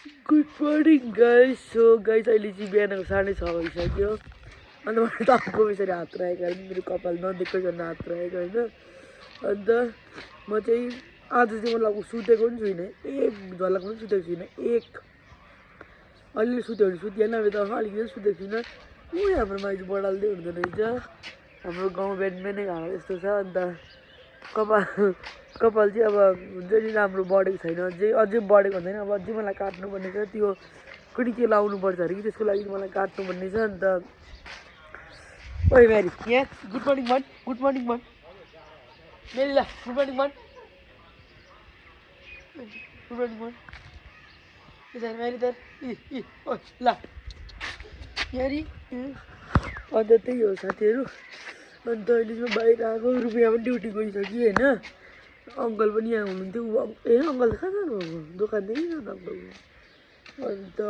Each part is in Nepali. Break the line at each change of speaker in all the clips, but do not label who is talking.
Good morning guys. So guys अहिले चाहिँ बिहानको 6:30 भइसक्यो। अन्त मैले तपाईँको यसरी हात राखेको होइन, मेरो कपाल नदेख्दै गर्न हात राखेको होइन। अन्त म चाहिँ आज चाहिँ मतलब सुतेको पनि छुइनँ, एक झलक पनि सुतेको छुइनँ। अलिअलि सुत्यो भने सुतिहाल्नु, अब त अलिकति सुतेको छुइनँ। हाम्रो माइज बढाल्दै हुँदो रहेछ। हाम्रो गाउँ बिहान बिहानै घाँडा यस्तो छ। अन्त कपाल चाहिँ अब हुन्छ नि राम्रो बढेको छैन, अझै बढेको हुँदैन। अब अझै मलाई काट्नुपर्ने छ, त्यो कुनै के लाउनुपर्छ अरे कि, त्यसको लागि मलाई काट्नुपर्ने छ। अन्त ओइ म्यारी, यहाँ गुड मर्निङ भन्, गुड मर्निङ भन् मेरी, ल गुड मर्निङ भन्, गुड मर्निङ भन्। त्यसरी म्यारी त ओ ल म्यारी। अन्त त्यही हो साथीहरू। अन्त अहिले चाहिँ बाहिर आएको, रुपियाँ पनि ड्युटी गइसक्यो होइन। अङ्कल पनि यहाँ हुनुहुन्थ्यो। अङ्कल त कहाँ जानुभएको, दोकानदेखि न त अङ्कलको। अन्त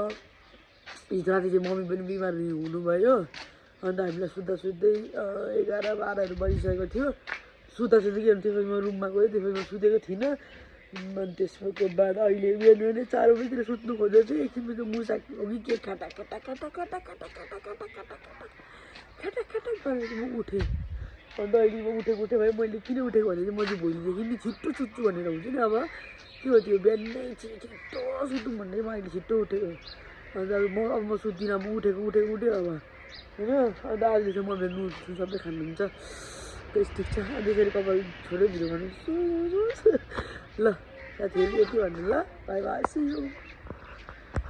हिजो राति चाहिँ मम्मी पनि बिमार हुनुभयो। अन्त हामीलाई सुत्दै 11-12 बजिसकेको थियो। सुत्दा के हुन्थ्यो, त्यसपछि म रुममा गएँ, त्यसपछि म सुतेको थिइनँ। अनि त्यसको बाद अहिले बिहान 4 बजीतिर सुत्नु खोज्दा चाहिँ एकछिनपछि मुसा हो कि के खाटा गरेर म उठेँ। अन्त अहिले म उठेको भए मैले किन उठेको भने चाहिँ म चाहिँ भोलिदेखि नि छिट्टो सुत्छु भनेर हुन्छ नि। अब के हो त्यो बिहानै छिट्टो सुत्नु भन्ने म अहिले छिट्टो उठेको। अन्त अब म सुत्दिनँ, म उठेको अब होइन। अन्त अहिले चाहिँ म भेट्नु उठ्छु, सबै खानुहुन्छ। त्यस ठिक छ। अन्त यसरी कपाल छोडै भिडियो गर्नु ल साथीहरू, यति भन्नु ल, बाई बाई, सी यू।